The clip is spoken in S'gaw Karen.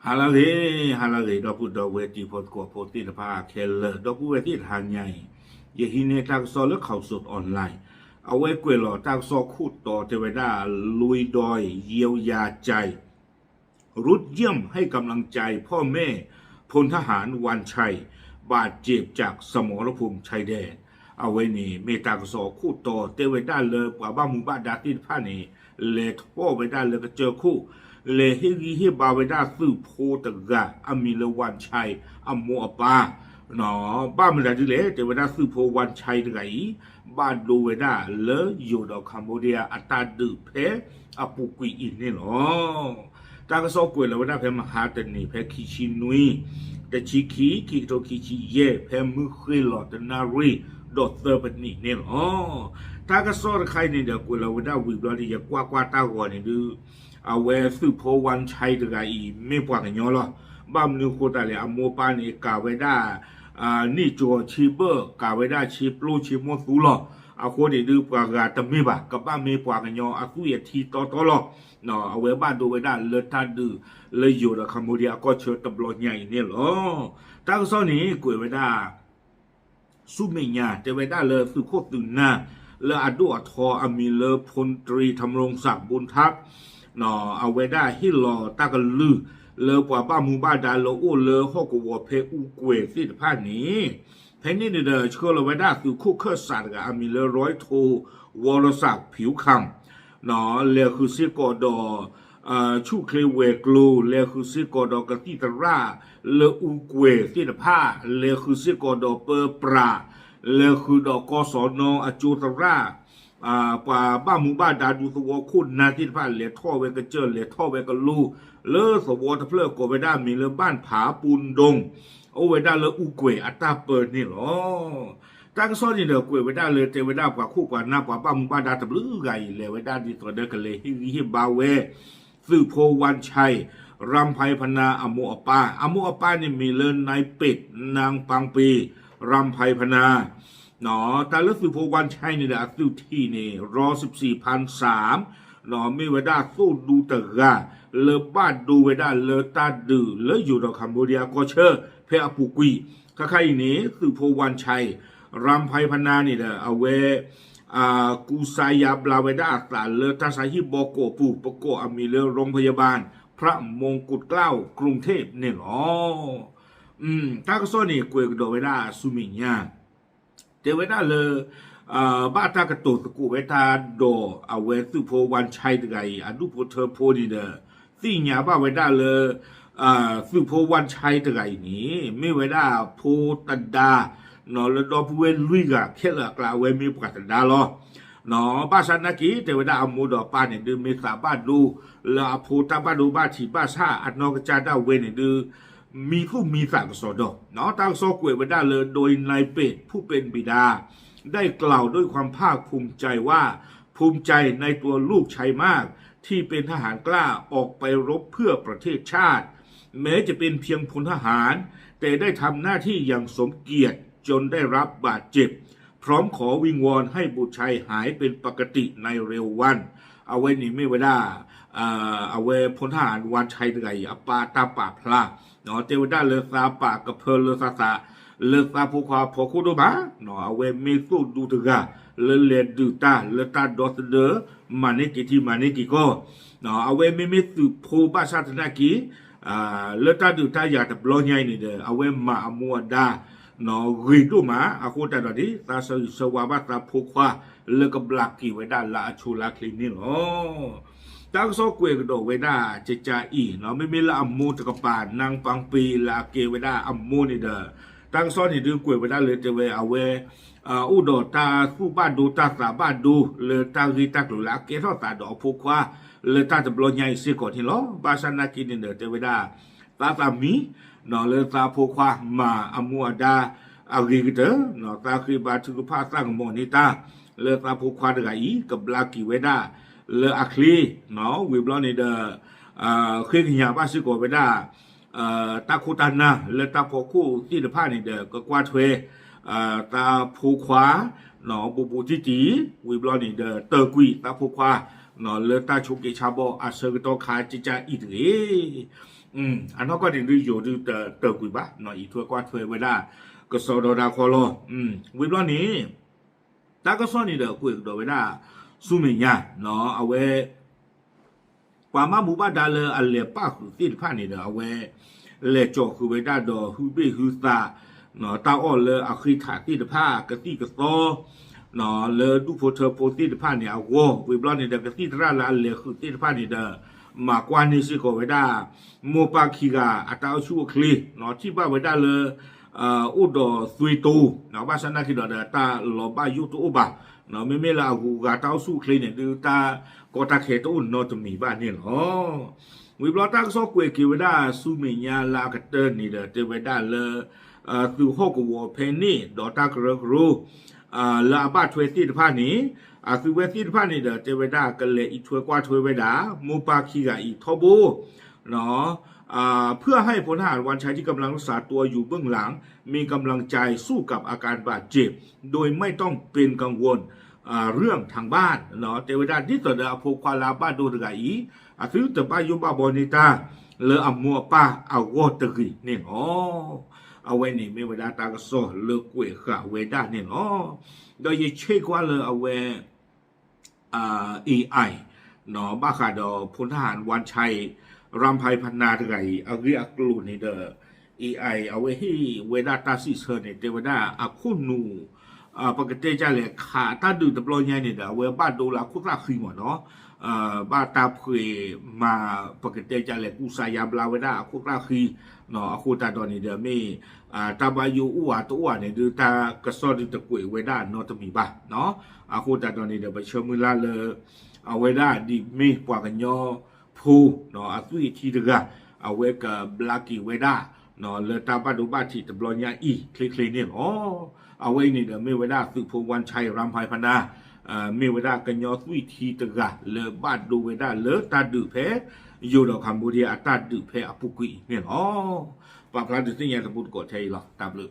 ဟါလၢအဂ့ၤ, ဟါလၢအဂ့ၤ ဒီပုၢ်ဒီဝဲၢ်တံၤဖိသကိးဖိသ့ၣ်တဖၣ်ခဲလၢာ်, ဒီပုၢ်ဝဲၢ်သ့ၣ်တဖၣ်ညါအံၤ, ယဟံးန့ၢ်တၢ်ကစီၣ်လၢ Khaosod Online, အဝဲကွဲးလီၤတၢ်ကစီၣ်ခိၣ်တီတဲဝဲဒၣ် ลุยดอยเยียวยาใจ รุดเยี่ยมให้กำลังใจพ่อแม่พลทหารวันชัย บาดเจ็บจากสมรภูมิชายแดน အဝဲန့ၣ်မ့ၢ်တၢ်ကစီၣ်ခိၣ်တီတဲဝဲဒၣ်လၢပှၤဘၣ်မူဘၣ်ဒါသ့ၣ်တဖၣ်န့ၣ် လဲၤထီၣ်ဝဲဒၣ်လၢကစၢၢ်ခိၣ်, လဲၤဟ့ၣ်ဂံၢ်ဟ့ၣ်ဘါဝဲဒၣ်သုးဖိတဂၤ အမံၤလၢ วันชัย အမိၢ်အပၢ် ဘၣ်မနုၤဒ်လဲၣ် တဲဝဲဒၣ်သုးဖိ วันชัย တဂၤအံၤ ဘၣ်ဒိဝဲဒၣ်လၢယိၤဒီး Cambodia အတၢ်ဒုးဖဲအပူၤကွံာ်အံၤန့ၣ်လီၤ. တၢ်ကစီၣ်ကွဲးလီၤဝဲဒၣ်ဖဲမဟါတနံၤ ဖဲခံဆံနွံ, တဆံခံ, ခံကထိခံဆံယဲၢ် ဖဲမုၢ်ဃ့ၢ်လီၤတနၣ်ရံၣ်ဒီးသၢပနံးန့ၣ်လီၤ. တၢ်ကစီၣ်တခါအံၤန့ၣ်ဒီး ကွဲးလီၤဝဲဒၣ်ဝံၤဘျီဒီး ယကွၢ်ကွၢ်တၢ်ဂီၤန့ၣ်ဒုး အဝဲသုးဖိ วันชัย တဂၤအံၤ မ့ၢ်ပှၤကညီလီၤ. ဘၣ်မနုၤအဃိသတးလဲၣ် အမိၢ်အပၢ်န့ၣ် ကၤဝဲဒၣ် န့ၢ်ကၠီၤဆ့ဘၢၣ် ကၤဝဲဒၣ်ဆ့ပျိဆ့မိၢ်သူလီၤ. အဃိန့ၣ်ဒုး ပှၤဂၤတမ့ၢ်ဘၣ် ကဘၣ်မ့ၢ်ပှၤကညီအသွံၣ်အထံတီတီလီၤ. အဝဲဘၣ်ဒိဝဲဒၣ်လၢတၢ်ဒုးလၢယိၤဒီး Cambodia အကီၢ်ဆၢတဘျီညါအံၤန့ၣ်လီၤ. တၢ်ကစီၣ်န့ၣ် ကွဲးဝဲဒၣ် ဆူမဲာ်ညါ တဲဝဲဒၣ်လၢသုးခိၣ်သုးနၢ် လၢအဒိၣ်အထီအမံၤလၢ พลตรีธำรงศักดิ์ บุญทัพ အဝဲဒၣ်ဟ့ၣ်လီၤတၢ်ကလုၢ်လၢပှၤဘၣ်မူဘၣ်ဒါလၢအိၣ်လၢဟီၣ်ကဝီၤဖဲအူကွဲၤသ့ၣ်တဖၣ်န့ၣ်, ဖဲန့ၣ်န့ၣ်ဒီး ဆှၢလီၤဝဲဒၣ်သုးခိၣ်ခၢၣ်စးတဂၤ အမံၤလၢ ร้อยโท วรศักดิ์ ผิวคำ လဲၤဃုာ်စ့ၢ်ကီးဒီး ဆူၣ်ချ့ဝဲၤကျိၤ လဲၤဃုာ်စ့ၢ်ကီးဒီးကသံၣ်သရၣ်လၢအူကွဲၤသ့ၣ်တဖၣ် လဲၤဃုာ်စ့ၢ်ကီးဒီးပၢပြး လဲၤဃုာ်ဒီးကီၢ်စီၤနီၤအကၠိသရၣ် ပှၤဘၣ်မူဘၣ်ဒါဒူသဝီခိၣ်နၢ်သ့ၣ်တဖၣ် လဲၤထီၣ်ဝဲကစၢၢ် လဲၤထီၣ်ဝဲကလိၤ လၢသဝီတဖျၢၣ်ကိးဝဲဒၣ်မံၤလၢ บ้านผาปูนดง အိၣ်ဝဲဒၣ်လၢအူကွဲၤအတၢ်ပၢန့ၣ်လီၤ. တၢ်ကစီၣ်န့ၣ်ဒီးကွဲးဝဲဒၣ်လၢတဲဝဲဒၣ်ပှၤခိၣ်ပှၤနၢ်ပှၤဘၣ်မူဘၣ်ဒါတဘျုးဂၤအံၤ လဲၤဝဲဒၣ်ဒ်သိးဒီးကလဲၤဟ့ၣ်ဂံၢ်ဟ့ၣ်ဘါဝဲ သုးဖိ วันชัย รำไพรพนา အမိၢ်အပၢ်, အမိၢ်အပၢ်န့ၣ်မံၤလၢ นายเป็ด นางปังปี รำไพรพนา တၢ်လၢသုးဖိ วันชัย န့ၣ်ဒီးအသုးထံးန့ၣ် ร้อยสิบสี่ พรรษา မ့ၢ်ဝဲဒၣ်သိၣ်ဒူတဂၤ လၢဘၣ်ဒိဝဲဒၣ်လၢတၢ်ဒုးလၢယိၤဒီး Cambodia ကီၢ်ဆၢ ဖဲအပူၤကွံာ်, ခါခါအံၤန့ၣ် သုးဖိ วันชัย ရမ်းဖဲဖနါန့ၣ်ဒီး အဝဲ ကူစါယါဘျါဝဲဒၣ်အသးလၢတၢ်ဆါဟံၣ်ဘီကီးပူၤ ပကိးအမံၤလၢ โรงพยาบาลพระมงกุฎเกล้า กรุงเทพ န့ၣ်လီၤ. တၢ်ကစီၣ်န့ၣ် ကွဲးကဒီးဝဲဒၣ်ဆူမဲာ်ညါ တဲဝဲဒၣ်လၢ ဘၣ်တၢ်ကတိၤသကိးဝဲတၢ်ဒီးအဝဲသုးဖိ วันชัย တဂၤအံၤ အဒူၣ်ဖိထၢဖိန့ၣ်ဒီး သ့ၣ်ညါဘၣ်ဝဲဒၣ်လၢ သုးဖိ วันชัย တဂၤအံၤန့ၣ် မ့ၢ်ဝဲဒၣ်ဖိတဒါ လၢဒီပုၢ်ဝဲၢ်လွံၢ်ဂၤခဲလၢာ်အကျါ အဝဲမ့ၢ်ပှၤတဒါလီၤ. ဘၣ်ဆၣ်နာ်က့ တဲဝဲဒၣ်အမိၢ်ဒီးပၢ်န့ၣ်ဒုး မ့ၢ်သးဘၣ်ဒိ လၢအဖိတၢ်ဘၣ်ဒိဘၣ်ထံးဘၣ်ဆၣ် အနီၢ်ကစၢ်ဒၣ်ဝဲန့ၣ်ဒုး မံသူၣ်မံသးကစီဒီ, တၢ်ကစီၣ်ကွဲးဝဲဒၣ်လၢ โดยนายเป็ด ผู้เป็นบิดา ได้กล่าวด้วยความภาคภูมิใจว่า ภูมิใจในตัวลูกชายมาก ที่เป็นทหารกล้าออกไปรบเพื่อประเทศชาติ แม้จะเป็นเพียงพลทหาร แต่ได้ทำหน้าที่อย่างสมเกียรติจนได้รับบาดเจ็บ พร้อมขอวิงวอนให้บุตรชายหายเป็นปกติในเร็ววัน အဝဲန့ၣ်မ့ၢ်ဝဲဒၣ် အဝဲဖိထၣ် วันชัย တဂၤအံၤ အပၢ်တၢ်ပာ်ဖျါ တဲဝဲဒၣ်လၢသးပာ်ကဖၢလၢသးသး လၢသးဖိခွါအဖီခိၣ်ဒိၣ်မး, အဝဲမ့ၢ်သိၣ်ဒူတဂၤ လၢလဲၤဒုးတၢ်လၢတၢ်ဒီသဒၢ မၤန့ၢ်က့ၤထံမၤန့ၢ်က့ၤကီၢ်, အဝဲမ့မ့ၢ်သုးဖိဘၣ်ဆၣ်သနာ်က့ လၢတၢ်ဒုးတၢ်ယၤတဘျီညါအံၤန့ၣ်ဒီး အဝဲမၤအမူအဒါ ဂ့ၤဒိၣ်မး အဃိသတးဒီးန့ၣ် သးဆၢဂ့ၤဆၢဝါဘၣ်သးဖိခွါ လၢကဘျးက့ၤဝဲဒၣ်လၢအဆိလၢအချ့န့ၣ်လီၤ. တၢ်ကစီၣ်ကွဲးကဒီးဝဲဒၣ်ကကးအံၤ မ့မ့ၢ်လၢအမိၢ်တကပၤ นางปังปี လၢအကဲဝဲဒၣ်အမိၢ်န့ၣ်ဒီး တၢ်ကစီၣ်န့ၣ်ဒုးကွဲးဝဲဒၣ်လၢတဲဝဲအဝဲ အိၣ်ဒီးတၢ်သူၣ်ဘၣ်ဒိတၢ်သးဘၣ်ဒိ လၢတၢ်ဂ့ၢ်တၢ်ကျိၤလၢအကဲထီၣ်သးဒီးအဖိခွါ လၢတၢ်တဘျီညါအံၤစ့ၢ်ကီးန့ၣ်လီၤ. ဘၣ်ဆၣ်နာ်က့န့ၣ်ဒီးတဲဝဲဒၣ် သးသးမံ လၢသးဖိခွါမၤအမူအဒါ အဂ့ၤကတၢၢ် သးဃ့ဘါထုကဖၣ်သးကမီၤန့ၢ်တၢ် လၢသးဖိခွါတဂၤအံၤ ကဘျါက့ၤဝဲဒၣ် လၢအချ့ ဝံၤဘျီန့ၣ်ဒီး ဃ့ကညးဘၣ်စ့ၢ်ကီးဝဲဒၣ် တၢ်ခိၣ်တၢ်နၢ်လၢတၢ်ဖီခိၣ်သ့ၣ်တဖၣ်န့ၣ်ဒီး ကကွၢ်ထွဲ သးဖိခွါ ဘူးဘူးတံၢ်တံၢ် ဝံၤဘျီန့ၣ်ဒီး တၢၢ်ကွံာ်သးဖိခွါ လၢတၢ်ဆိးက့ဆါဘီၣ်အဆၢကတီၢ်ခါကကးအံၤတဂ့ၤ. အနီၢ်ကီၢ်န့ၣ်ဒုးယိၤဒုးတတၢၢ်ကွံာ်ဘၣ်, အံးထွဲကွၢ်ထွဲဝဲဒၣ် ကစီဒီတၢ်ခီလီၤ. ဝံၤဘျီန့ၣ် တၢ်ကစီၣ်န့ၣ်ဒီးကွဲးကဒီးဝဲဒၣ် ဆူမဲာ်ညါ အဝဲ ပှၤဘၣ်မူဘၣ်ဒါလၢအလဲၤပၣ်ဃုာ်သ့ၣ်တဖၣ်န့ၣ်ဒီး အဝဲ လဲၤကၠီၤဃုာ်ဝဲဒၣ်ဒီးဟုဘ့ၣ်ဟုသး တၢ်အီၣ်လၢအဃ့ထးသ့ၣ်တဖၣ် ကသံၣ်ကသီ လၢဒူၣ်ဖိထၢဖိသ့ၣ်တဖၣ်န့ၣ်အဂီၢ်, ဝံၤဘျီန့ၣ်ဒီး ကသံၣ်သရၣ်လၢအလဲၤဃုာ်သ့ၣ်တဖၣ်န့ၣ်ဒီး မၤကွၢ်န့ၢ်စ့ၢ်ကီးဝဲဒၣ် မိၢ်ပၢ်ခံဂၤအတၢ်အိၣ်ဆူၣ်အိၣ်ချ့, ထံၣ်ဘၣ်ဝဲဒၣ်လၢ အိၣ်ဒီးသွံၣ်တိၤ, ဘၣ်ဆၣ်နာ်က့ၤဒီး တၢ်လီၤဘၣ်ယိၣ်တအိၣ်ဘၣ်. မ့မ့ၢ်လၢအဂုၤအဂၤတၢ်အိၣ်ဆူၣ်အိၣ်ချ့န့ၣ် ဒုးတၢ်ကီတၢ်ခဲတအိၣ်နီတမံၤဘၣ်န့ၣ်လီၤ. ဝံၤဘျီတၢ်ကစီၣ်ကွဲးက့ၤဝဲဒၣ်ဆူမဲာ်ညါလၢအကတၢၢ်န့ၣ်ဒီး တဲဝဲဒၣ်လၢ သုးဟီၣ်ကဝီၤဖဲန့ၣ် ဒီးတၢ်ကရၢကရိ လၢအဘၣ်ထွဲသ့ၣ်တဖၣ်န့ၣ် အသုးဝဲသ့ၣ်တဖၣ်န့ၣ်ဒီး တဲဝဲဒၣ်ကလဲၤအံးထွဲကွၢ်ထွဲဝဲဒၣ် မိၢ်ပၢ်ခံဂၤအံၤထီဘိ เพื่อให้พลทหารวันชัยที่กำลังรักษาตัวอยู่เบื้องหลังมีกำลังใจสู้กับอาการบาดเจ็บโดยไม่ต้องเป็นกังวลเรื่องทางบ้าน တဲဝဲဒၣ်ဒ်သိးဒီးအဖိခွါလၢအဘၣ်ဒိတဂၤအံၤ အသုတဘၣ်ယိၣ်ဘၣ်ဘီန့ၢ်တၢ် လၢအမိၢ်အပၢ်အဂီၢ်တဂ့ၤန့ၣ်လီၤ. အဝဲန့ၣ်မ့ၢ်ဝဲဒၣ်တၢ်ကစီၣ်လၢကွဲးဃာ်ဝဲဒၣ်န့ၣ်လီၤ. ဒီးယဆဲးကွၢ်လၢအဝဲ AI ဘၣ်ဃးဒီး พลทหารวันชัย รำไพพนา တဂၤအံၤ အဂ့ၢ်အကျိၤန့ၣ်ဒီး AI အဝဲဟ့ၣ်ဝဲဒၣ်တၢ်စံးဆၢန့ၣ် တဲဝဲဒၣ်အခိၣ်နူာ် ပကတဲဒ်လဲၣ် ခးတၢ်ဒုးတဘျီညါန့ၣ်ဒီး အဝဲဘၣ်ဒိလၢအခိၣ်သၣ်ဃံမးနီၤ ဘၣ်တၢ်ဖှဲးမၤ ပကတဲဒ်လဲၣ် ကူစါယါဘျါဝဲဒၣ်အခိၣ်သၣ်ဃံ အဃိသတးဒီးန့ၣ်ဒီးမ့ၢ် တၢ်ဘၣ်ယိၣ်အိၣ်အါတအိၣ်ဧါန့ၣ်ဒုး တၢ်ကစီၣ်ဒုးတကွဲးဝဲဒၣ်နီတမံၤဘၣ်. အဃိသတးဒီးန့ၣ်ဒီး ပဆၢမုၢ်လၢ်လၢ အဝဲဒၣ်ဒ်မ့ၢ်ပှၤကညီဖိ အသွံၣ်ထံတဂၤ အဝဲကဘျါက့ၤဝဲဒၣ် လၢတၢ်ဘၣ်ဒိဘၣ်ထံးတဘျီညါအံၤချ့ချ့န့ၣ်လီၤ. အဝဲအံၤန့ၣ်ဒီးမ့ၢ်ဝဲဒၣ်သုးဖိ วันชัย รำไพพนา မ့ၢ်ဝဲဒၣ်ကညီသွံၣ်ထံတဂၤလၢဘၣ်ဒိဝဲဒၣ်လၢတၢ်ဒုးဖဲ ယိၤဒီး Cambodia အတၢ်ဒုးဖဲအပူၤကွံာ်န့ၣ်လီၤ. ပာ်ဖျါဒုးသ့ၣ်ညါတပူၤတကိးထဲအံၤလီၤ. တၢ်ဘျုး